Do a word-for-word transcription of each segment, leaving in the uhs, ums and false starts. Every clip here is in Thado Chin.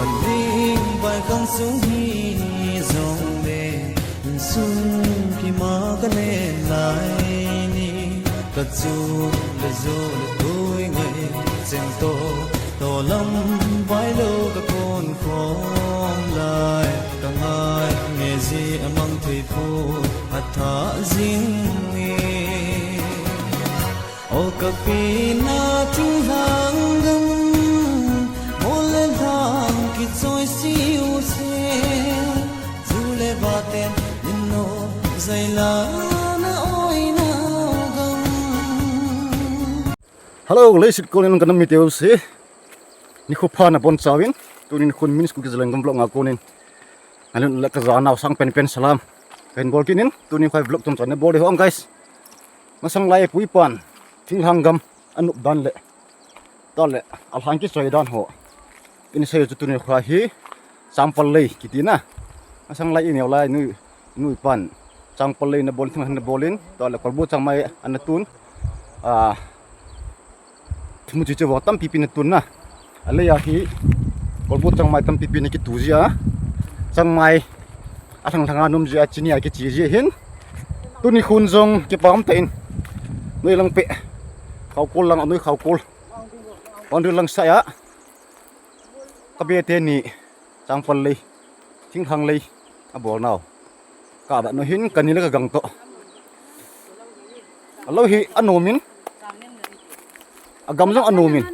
Ning bai kang sung hi zong le, sung ki ma ka len lai ni, ka chu le zo le tui ngai, chen to, to lam bai lo ka kon khom lai, ka ngai nge zi a mang thui phu a tha zing ni. O ka pi na thing hlang gam, mol le hlang ki choi si u se, zu le va ten, nin no, zai la na oi na gam. Hello, leiset konin ka nam mite u se. Nikho pha na bon chawin, tunin khun Min's Kuki Zalengam vlog a konin. Nalun le ka janau sang pen pen salam kahin bol kit in, tuni kha vlog chomcha nei bol ding hong guys. Masang lai pu ipan thinglhang gam a nop dan le, ta le, a lhang kichoi dan ho. Ina sei chu tuni kha hi Changpal lei kiti na. Masang lai i neo lai nu, nu ipan Changpal lei na bol, thinglhang na bol in, ta le, kolbu changmai ana tun. A, Thumu chi chu vang tampi pi na tun na. A lei a hi kolbu changmai tampi pi na kitu ji a. Changmai a lhang lhang a num ji a, chini a kichi ji hin. Tuni khun jong kipah um tah in. Noi lang pe. Khaokol lang, noi Khaokol. Boundary lang sa a. Ka be teni Changpal lei, thinglhang lei a bol nau. Ka ba no hin ka ni le ka gang to. A lo hi a nom in, a gam jong a nom in.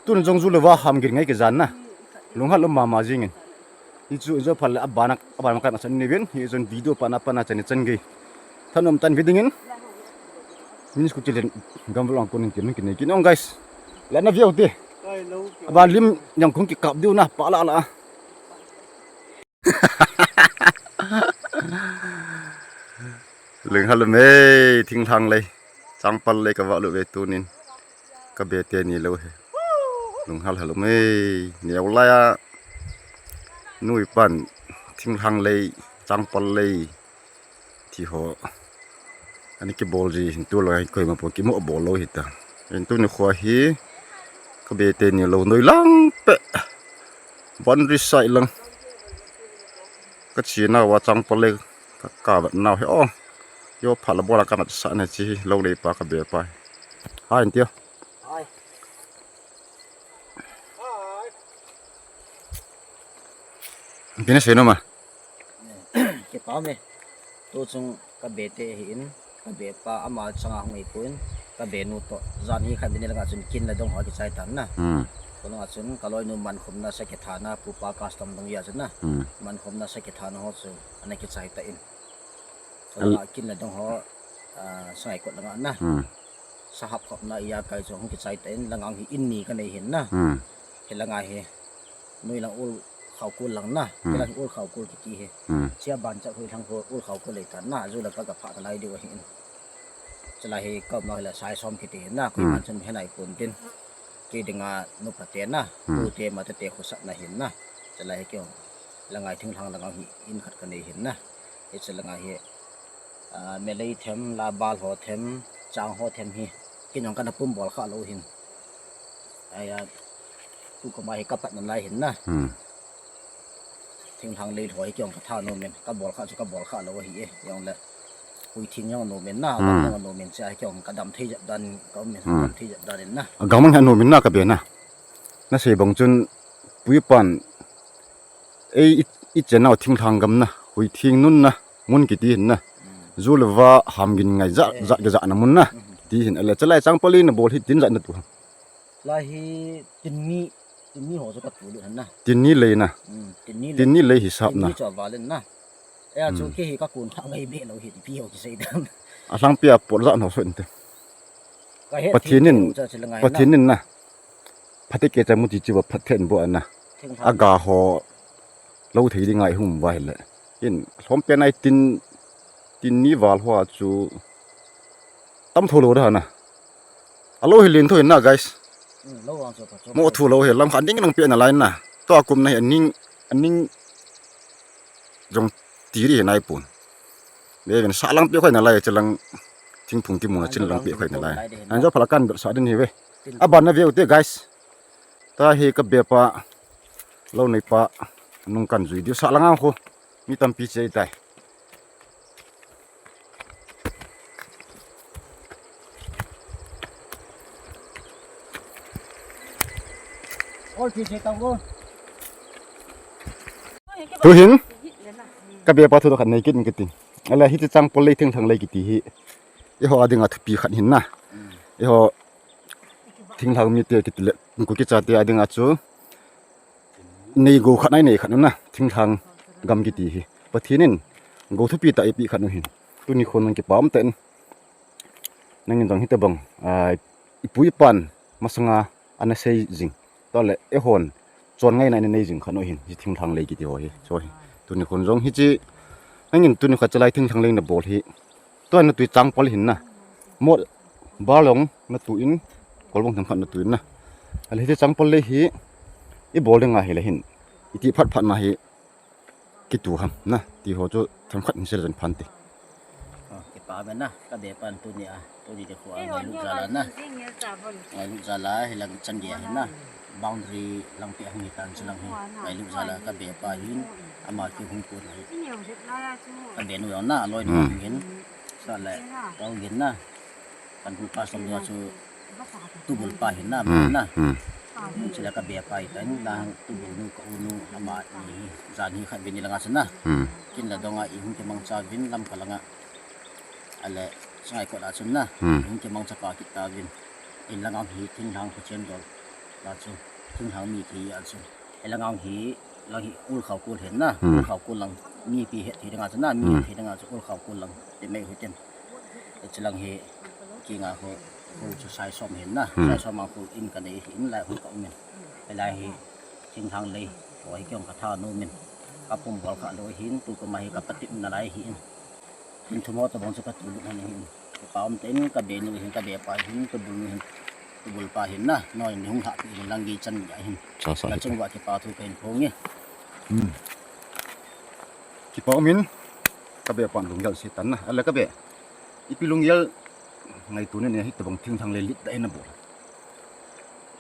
Tun jong zu le va ham gin ngai ke jan na. Lunghal um mama jing in. Hi chu jo phal le a bana, a bana kan a chan ni vin. Hi jon video pana pana chan ni chan gei. Thanom tan video in. Min's Kuki Zalengam vlog a konin kin kin kin ong guys. La na view te. Aba lim yang kung kikap diu na pa la la. Lunghal um e, thinglhang lei. Changpal lei ka va lu ve tunin. Ka be teni lo he. Lunghal hal um e. Neo lai a. Nu ipan thinglhang lei, Changpal lei. Ti ho. Ani kibol ji hin tu lo hin koima po kimu bol lo hita. Hin tuni kha hi ka be teni lo noi lang pe. Boundary side lang. Ka chi nau a Changpal lei ka, ka vat nau hi o. Yo pha la bola ka mat sa na chi hi lo lei pa ka be pa. Hai in tio. Hai. Hai. Kina sei no ma. Kipah um e. Tu chung ka be te hi in, ka be pa ama changa hung i pun, ka be nu to. Jan hi khat ni langa chun kin le dong ho kichai tan na. Hmm. Ko langa chun ka loi nu man khum na sa kitha na, pu pa custom dong ya chun na. Hmm. Man khum na sa kitha na ho chu ana kichai ta in. Ko langa kin le dong ho, ah, sangai kot langa na. Hmm. Sahap khop na iya kai chu hung kichai ta in, langa hi in ni ka nei hin na. Hmm. Hi langa hi. Noi lang ul Khaokol lang na. Hmm. Hi lang ul Khaokol kiti hi. Hmm. Chia ban cha hui lang ho ul Khaokol lei tan na. Zu la ka ka pha ka lai diu hi in. Chalai hi ka ma la sai som kiti hin na. Kui Hmm. man chun hi nai pun tin. Ki dinga nu pa te na. Hmm. Pu te ma te te khu sat na hin na. Chalai hi kyo. Langa hi thinglhang langa hi in khat ka nei hin na. Hi chalanga hi. Ah, melei them, la bal ho them, chang ho them hi. Kin jong kana pum bol kha lo hin. Aya, tu koma hi ka pat na lai hin na. Hmm. Thinglhang lei ho hi kin jong ka tha nom in. Ka bol kha chu ka bol kha lo hi e. Jong le. Hui thing jong nom in na, Hmm. jong nom in cha hi kin jong ka dam thei jep dan, ka um in Hmm. dam thei jep dan in na. A gang mang ha nom in na ka be na. Na sei bang chun pui pan ei i, i chen nau thinglhang gam na, hui thing nun na. Mun kiti hin na. Hmm. Zu le va ham gin ngai ja, Hmm. ja, ja na mun na. Hmm. Ti hin ale chalai Changpal lei na bol hi tin ja na tu. Lai hi tin ni, tin ni ho chu ka tu lut han na. Tin ni lei na. Hmm, tin ni lei. Tin ni lei hisap na. Tin ni chu a val in na. E a chu Hmm. ki hi ka kun kha ngai be lo hi ti pi ho ki sei dan. A lhang pia por ja na so in te. Ka het Pathen in, thei lo cha chi la ngai na. Pathen in na. Phat te ke cha mu ti chi va phat then bo na. Thinglhang. A ga ho lo thei ding ngai hum va hi le. In lhom pe nai tin, tin ni val ho a chu tam tho lo da na. A lo hi lin tho in na, guys. Hmm, lo vang chu ka chu. Mo thu lo hi lam kha ding nang pe na lai na. To a kum na hi a ning, a ning jong ti ri hi nai pun. Be ben sa lang pe khoi na lai, cha lang thingphung kimu na chin lang pe khoi na lai. An jo phala kan ber sa din hi ve. A ban na ve u te, guys. Ta hi ka be pa. Lou neipa nung kan jui diu sa langa khu mi tampi che tai. Tuhin ka bepa thu khat nei kit kiti. Ala hiti changpol lei thinglhang lei kiti hi. Eiho adinga thupi khat hin na. Eiho thinglhang mite kiti le Kuki chate adinga chu nei go khat nai nei khat na thinglhang gam kiti hi. Pathen in go thupi tah eipeh khat u hin. Tuni khun nang kipa um tah in. Nangin jong hitobang, ah, ipu ipan masanga ana sei jing. Tole eihon chon ngaina nei jing khat u hin. Hi thinglhang lei kiti ho hi. So hi. Tuni khun jong hichi. Nangin tuni khat chalai thinglhang lei na bol hi. Tua na tui changpol hin na. Mot bar long na tu in, kolbong themkhat na tu in na. Ale hiti changpol lei hi, i bol ding ahi le hin. Iti phat phat na hi, kitu ham na. Ti ho chu themkhat hin sel jan phan ti. Oh, kipa me na, ka bepan tuni a, tuni te khu a, ngailut jala na. Ngailut jala, hi lang chan dia hin na. Boundary lang pe hung hitan chu lang hi. Ngailut jala ka bepa hin, ama kihung ko na hi. Ka be nu jong na, aloi nu hin. Sa le, kau hin na. Kan bu pa som dia chu tubul pa hin na, na. Chule ka bepa hi tan, na tubul nu ka u nu, ama ni hi, jan hi khat vin ni langa chu na. Kin la donga i hung kimangcha vin lam ka langa. Ale, sangai kot a chun na. Hung kimangcha pa kit ta vin. In langa hi thinglhang khu chen dol. La chu, thinglhang mi thi a chu. Elang ang hi, lang hi ul khau kul hin na, ul khau kul lang, mipi het thei dinga chu na, mi het thei dinga chu ul khau kul lang, ti mai hitin. Hichi lang hi, kinga khu, khu chu sai som hin na, sai som ang khu in ka nei hin lai khu ka um in. Hilai hi, thinglhang lei, ho hi kiong ka tha nu min. Ka pum bol kha lou hin, tu ka ma hi ka patip na lai hin. Hin thu mo tabang chu ka tu lut han hin. Ka um tah in ka be nu hin, ka bepa hin, ka bul nu hin. Ka bul pa hin na, noi ni hung lhah pi hin lang gei chan ni a hin. Sa, sa, la hi chung ta. Wa kipa thu ka hin phong e. Hmm. Kipa um in, ka bepan lunggel se tan na. Ale ka be. Ipi lunggel ngaito ni ne hitabang thinglhang lei lit tah in na bol.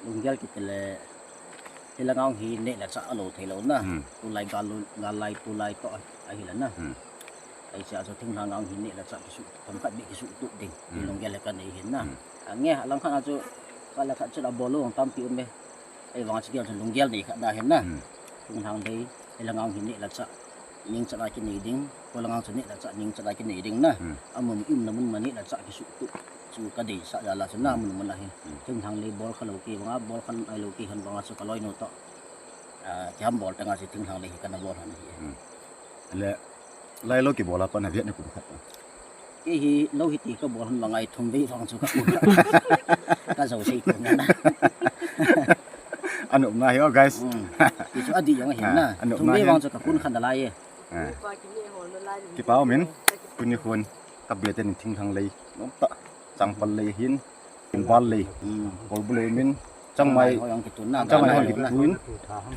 Lunggel kiti le, hi lang ang hi neh le chah a lou thei lou na. Hmm. Tulai gal lou, gal lai tulai toh ahi la na. Hmm. Ahi cha chu thinglhang ang hi neh le chah kisuh, themkhat beh kisuh tup ding. Hmm. Lunggel hi ka nei hin na. Hmm. Ange, alang khat a chu, khat le khat chu la bol lou tampi um e. Ahivang chu kiang chu lunggel nei khat da hin na. Hmm. Thinglhang lei, hi lang ang hi neh le chah. Ningchat a kinei ding, kolang ang chu neh le chah, ningchat a kinei ding na. Hmm. Amun, i umna mun ma neh le chah kisuh tup chu ka deisah jal a chu na, hmm, mun mun a hi. Hmm. Thinglhang lei bol kha lou kei vang a, bol kha nai lou kei hen vang a chu ka loi nu toh. Ah, kiham bol teng a chu thinglhang lei hi ka na bol han hi. Hmm. Le, lai lou kibol a pat na vet na kum khat. Kei hi lou hi ti ka bol han vang a hi thum vei vang chu ka kun kha. Ka jou sei kun na. Anop na hi o, guys. Hmm. Ti chu adih jong hin na. Ah, anop na hi. Thum vei vang chu ka kun khan da lai e. Ah. Kipa um in, tuni khun, ka be teni thinglhang lei, nom tah, changpal lei hin, bal lei, hmm, kolbu lei min, changmai, changmai hoi ang kitun na, changmai hoi ang kitun,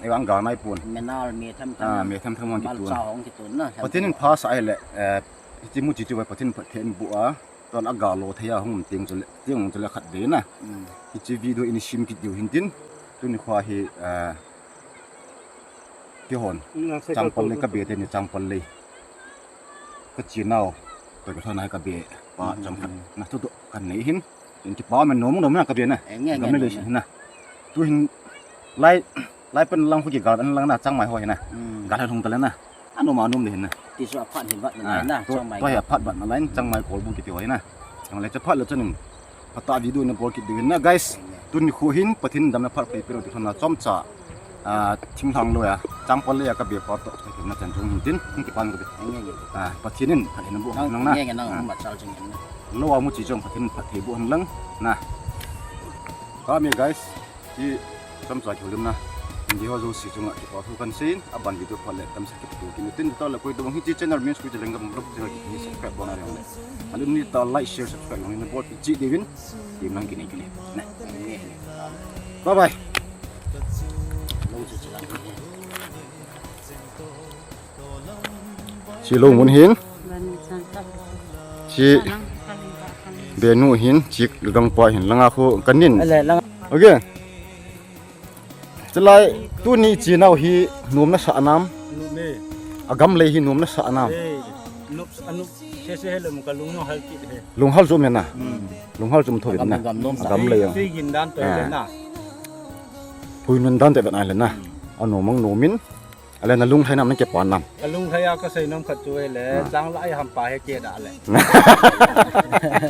ei ang ga nai pun. Menal, me tham tham. Ah, me tham tham ang kitun. Malcha hong kitun na. Pathen in pha sa ai le, eh, hichi mu chi chu vai Pathen pha them bu a, ton a ga lo thei a hung ting chu le, ting chu le khat ve na. Hmm. Hichi video in sim kit diu hin tin, tuni khua hi, eh, Kihon. Changpal lei ka be teni changpal lei. Ka chinau. Toh ka thona ka be pa changpal. Na tu tu kan nei hin. In kipa men nom nom na ka be na. Eh, nge, nge, gam le nge, lei nge. Hin na. Tu hin lai, lai pen lang khu kigal an lang na changmai ho hin na. Hmm. Gal han hung ta le na. Anom anom de hin na. Ti chu aphat hin vat na lai na, ah, to, changmai to hi ga. Aphat vat na lai, changmai kolbu kiti ho hin na. Chang le chaphat le chanin. Phatah video na bol kit diu hin na, guys. Tuni khu hin Pathen damna phat phei pero ti thona chomcha. Ah, thinglhang lou a, changpal lei a ka be pa toh, ka na chan chung hin tin, hin kipan ka be. Ah, Pathen in phat hin bu nang na. Nge, nge, nang, ah, ma chal chung hin na. Lou a mu chi chung Pathen in phat thei bu hin lang na. Ka me, guys. Hi, chomcha kiholim na. Hindi ho jouse chunga kipa thu kan sei in, aban video phat le damsel kipa thu kin tin ta le koi tobang hiche channel min sui jaleng gam vlog channel ki subscribe bol na le. Alum ni ta like, share, subscribe ni bol chi diuvin. Hi nang kini kini. Ne. Bye bye. Chi lou mun hin. Chi benu hin, chi gangpa hin. Langa khu kanin. Okay. Chulai tuni chenau hi nom nasah nam? Nom e. Agam lei hi nom nasah nam? Eh, nom, anom sese hile mo kalung nahal kit e. Lunghal jom e na. Hmm. Lunghal jom tho na. Agam, agam nom sa. Agam lei. Tui gin dan to le na. Pui nun dan te vet na le na. Anom ang nom in. Ale nalung lhai nam, nakipah nam? Kalung lhai a kasei nom khat chu hile, ah, chang lai hampa hi keh da le.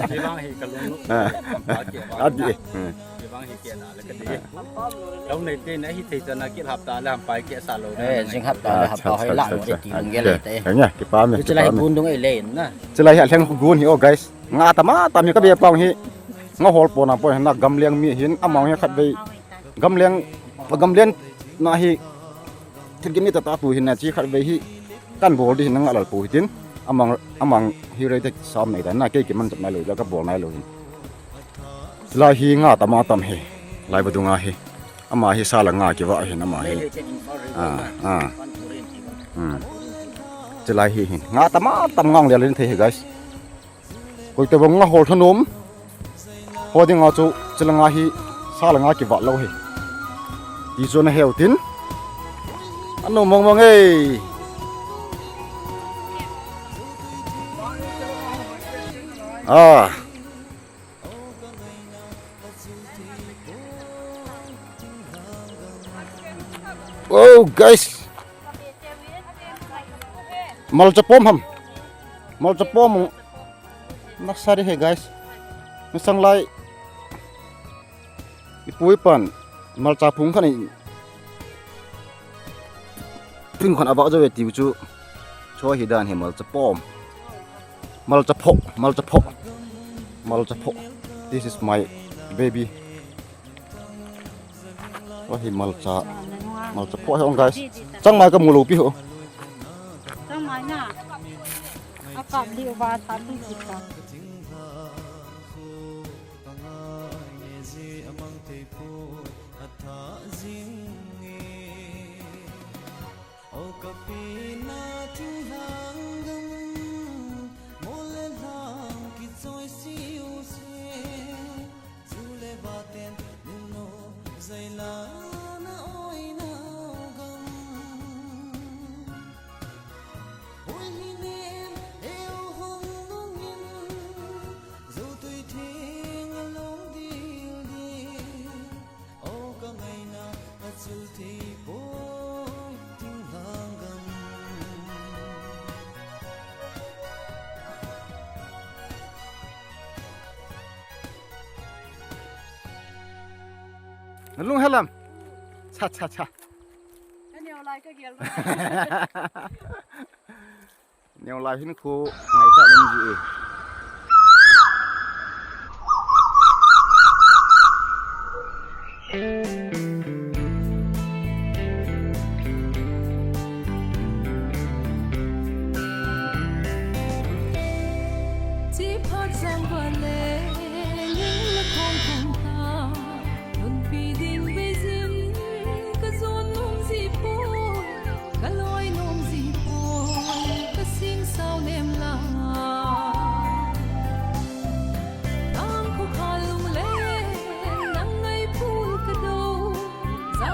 Chivang hi kalung nu, ah, hampa keh da. Adi. Hmm. Chivang hi keh da le kati. Lou nei te na hi thei chana kit hapta le hampa hi keh sa lou. Eh, jing hapta le hampa hi la mo de ti lung gel te. Nya, kipah me. Chulai kipah me. Gun dung e le na. Chulai hi alheng gun hi o guys. Nga tama tam hi kabe pang hi. Nga hol po na po na gamleng mi hin amang hi khat vei. Gamleng, gamleng na hi. Thil gin ni tata tu hin na chi khat vei hi kan bol di hin nanga lal pu hitin amang, amang hi rei te sam nei ta na kei kiman chap nai lou ja ka bol nai lou hin. Lai hi nga tama tam hi. Lai vadung a hi. Ama hi sa le nga kiva hin ama hi. Ah, ah. Hmm. Chulai hi hin. Nga tama tam ngang le len thei hi guys. Koi te bang nga hol thanom. Ho ding a chu chila nga hi sa la nga kivat lou hi. Ti chu na heu tin. Anom mong mong e. Ah. Oh, guys. Malcha pom ham. Malcha pom. Nasa ri he, guys. Masang lai. Ipu ipan. Malcha phung khan i. Phung khan ava jo ve tiu chu. Cho hi dan hi malcha pom. Malcha pho, malcha pho. Malcha pho. This is my baby. Wa hi malcha. Malcha pho hi ong guys. Chang mai ka mu lou pi ho. Chang mai na. A kap di uva sa tu kita. O kapina thinglang gam, mol le lhang kichoi siu se, chu le vaten nung no zaila na oi nau gam. Hoi hi nem eu hong nungin, zo tui theng a long dil dil. O ka ngaina a chul thei poi thinglang gam. Na lung helam. Cha, cha, cha. Ka neo lai ka gel. Neo lai hin khu ngai ta nem ji e. Chi phat jang va le, ning le khong khong ta. Lungpi ding bei jin, ka jon nom ji poi, ka loi nom ji poi, ka sing sao nem la. Tang khu kha lung le, nang ngai phul ka do, sa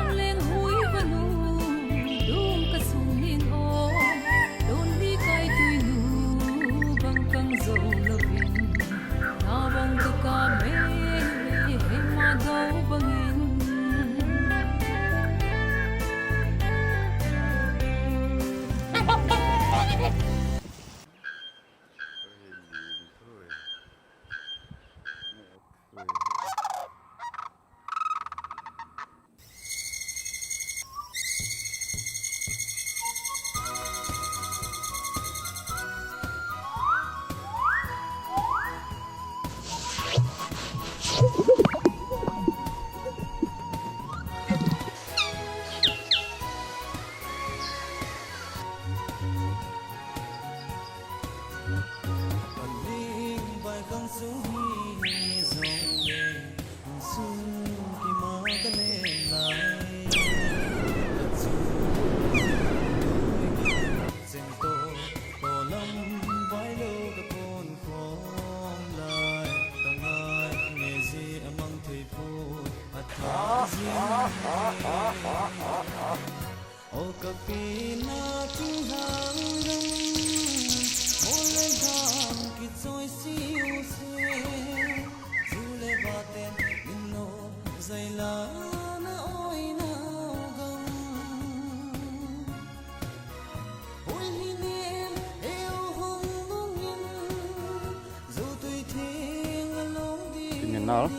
Minal,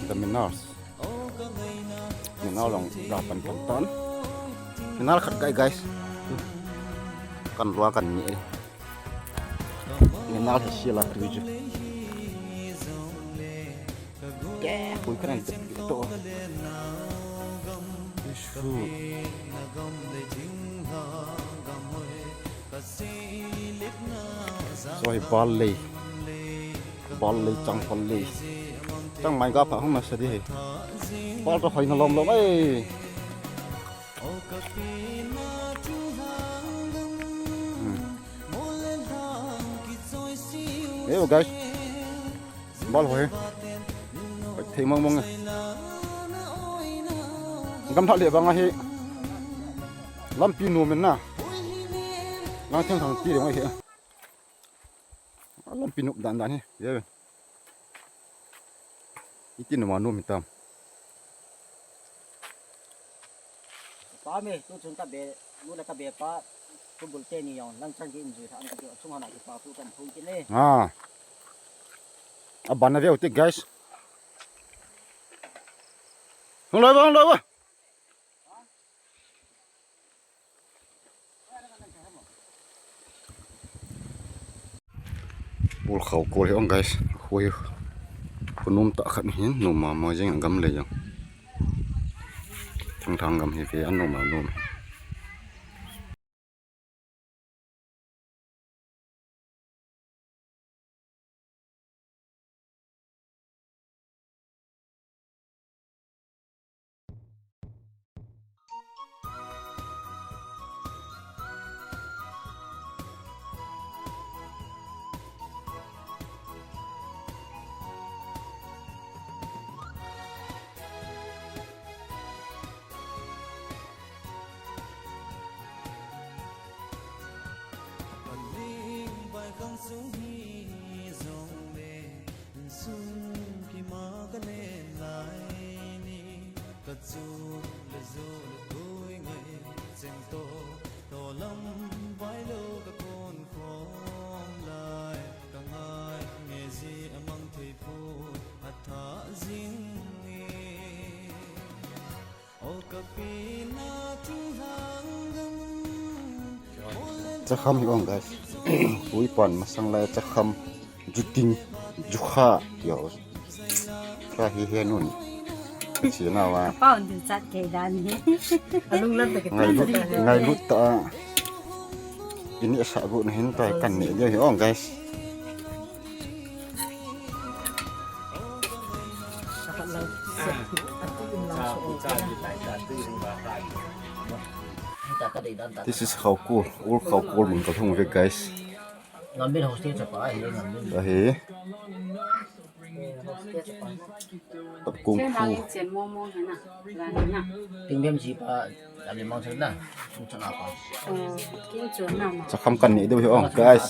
the Minals. Minal long la pan pan tan. Minal khat kai, guys. Kan lua kan ni. Minal he sila tu ju. Ke, kui kan to. Shu. Soi bal lei. Bal lei, chang bal lei. Chang mai ga pha hung na sa di he. Bal to hoi na lom lom ei. Hmm. Hey, guys. Bal hoi. Thei mong mong. Gam thah le bang ahi. Lampi nu men na. Lang theng thang ti le ngai he. Lampi nu dan dan he. Ye. Iti nu ma nu mi tam. Pa me, tu chun ka be, nu le ka be pa, tu bul te ni yong, lang chang ki in jui tha, an ka ti, chung hana ki pa, tu kan phung ki ne. Ah. A ban na veu ti, guys. Hung loi ba, hung loi ba. Ul khau kol hi ong, guys. Hui. Khunum ta khat hin, numa ma jing gam le jang. Thang thang gam hi ve an numa num. Aling bai khang sung hi jong le, sung ki ma ka len lai ni, ka chu le zu le tui ngai, cheng to, to lam bai lo ka kon khom lai, ka ngai nge ji a mang thei phu, a tha jing ni. Chakham hi ong, guys. Ui pan masang lai chakham, juting, jukha, yo. Kha hi he nun. China wa. Pau din chat ke dan hi. Alung lam ta ke. Ngai lut, ngai lut ta. Ini sa gu na hin ta kan ne dia hi ong, guys. This is Khaukol, old Khaukol mun ka thung ve, guys. Ngambin hostel chapa ahi, Ngambin. Ahi. Hostel chapa. Tap kung fu. Chen momo hena, la hena. Ting dem ji pa, la le mang chen na. Chen na pa. Oh, kin chen na ma. Chakham kan ne deu hi ong, guys.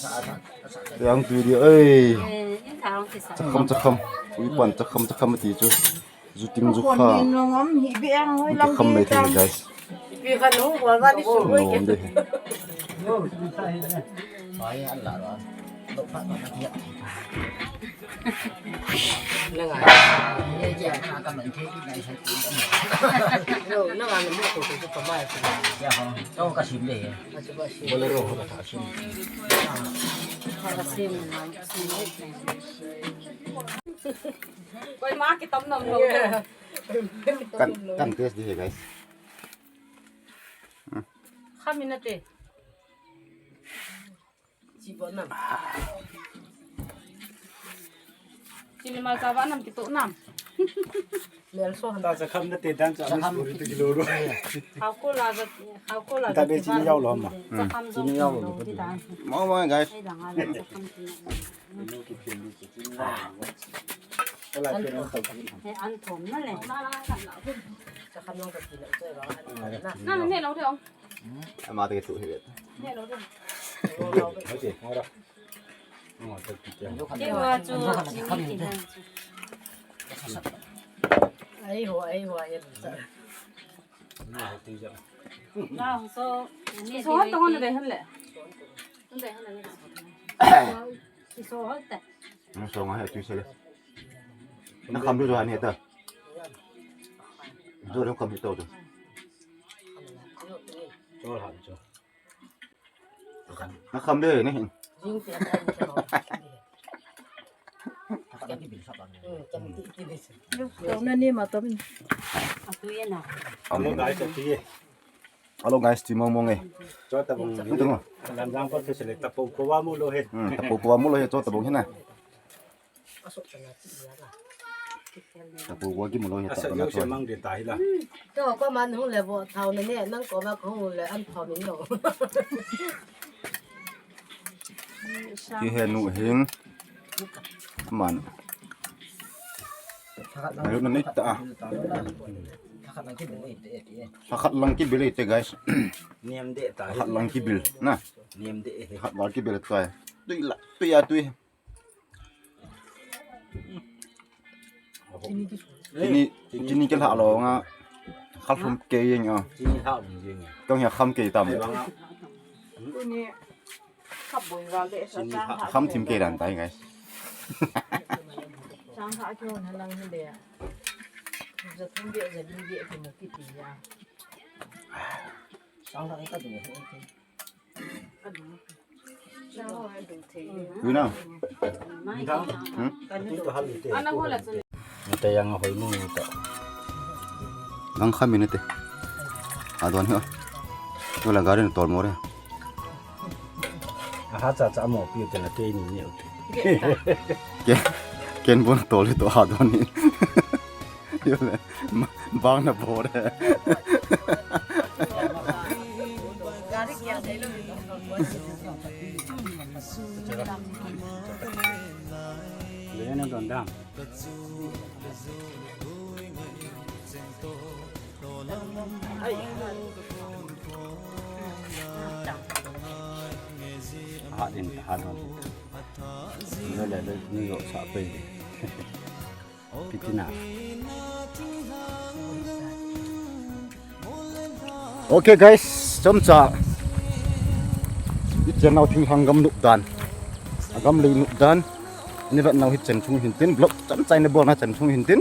Yang tu dia, oi. Eh, in thang ki sa. Chakham, chakham. Ui pan chakham, chakham ti chu. Juting jukha. Min long am hi be ang hoi lam ki kham mai thei, guys. Ki khan hu wa wa ni su. No, de. Ai, Allah ra. Lo pha ma ki ya. Lo, na nga na mo ko ko ko pa mai. Ya ha. Lo ka sim de. Bolero ho ka sim. Ka sim na. Koi ma ki tam nam lo. Kan, kan test di, guys. Khamin ate. Chi bo nam. Chini ma cha ba nam ki to nam. Mel so han. Ta chakham nate dan cha mi suri te kilo ro. Khaukol a, Khaukol a. Ta be chini yau lo ma. Chakham chini yau lo. Mo mo, guys. Ai dang a lo chakham chini. Ni ki pin di chini yau lo. He an thom na le. Na ne lo de ong. Ama te tu hi. Ne lo de. Ke wa chu. Ai ho, ai ho, ai ho. Na so. So to hon de han le. Hon de han le. So hon te. Nang song a he tui sele. Na kham du jo han he ta. Jo nang kham du to. Jo han jo. Na kham de ne hin. Jing tia ta ni ta. Tia ti bil sa ba ni. Hmm, tia ti ti bil sa. Yo, yo, na ni ma to bin. A tu ye na. Am na tia ti ye. Hello guys, ti mong mong e. Cho ta bong. Ito mo. Lam jang ko se le ta po ko wa mo lo he. Hmm, ta po ko wa mo lo he, cho ta bong he na. Ta po ko wa ki mo lo he ta. Asa ko na yo se to. Mang de ta hi la. To ko man hung le bo thau na ne, nang ko ma ko hung le an thau min lo. Ki he nu hin. Man. Ayo na nei ta. Hakhat lang ki bil te, guys. Niam de ta. Hakhat lang ki bil na. Niam de. Hakhat lang ki bil ta. Tui la, tui a tui. Chini, chini ke la lo nga. Khal khum ke yeng a. Chini ha bung yeng. Tong ya kham ke tam. Ai bang a. Chini khap bung wa le sa. Chini ha. Kham thim ke dan tai, guys. Sang ha kyo na lang hin de. Za thum de, za li de ke mo ki ti ya. Sang ha ka du. Tui na. Hmm? Nate yang hoi mu ta. Gang kha minute. Adon hi. Wala gari na tol more. Aha cha cha mo pi te na te ni ni. Ke, ken bon tol to adon ni. Yo le, ma-, bang na bore. Le na don dam. Ai. Ha din, ha don. Yo le, le, ni yo sa pe. Kitina. Okay guys, chomcha. I channel thinglhang gam nop dan. A gam lei nop dan. Ni vet nau hi chen chung hin tin vlog chomcha ni bol na chen chung hin tin.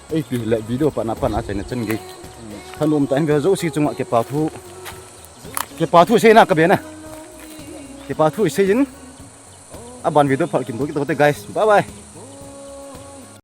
Ei pi le video pa na pa na chen chen gei. Thanom ta in ve jo si chunga kipa thu. Kipa thu sei na ka be na. Kipa thu sei in. Aban video phal kin bol kit te guys. Bye bye.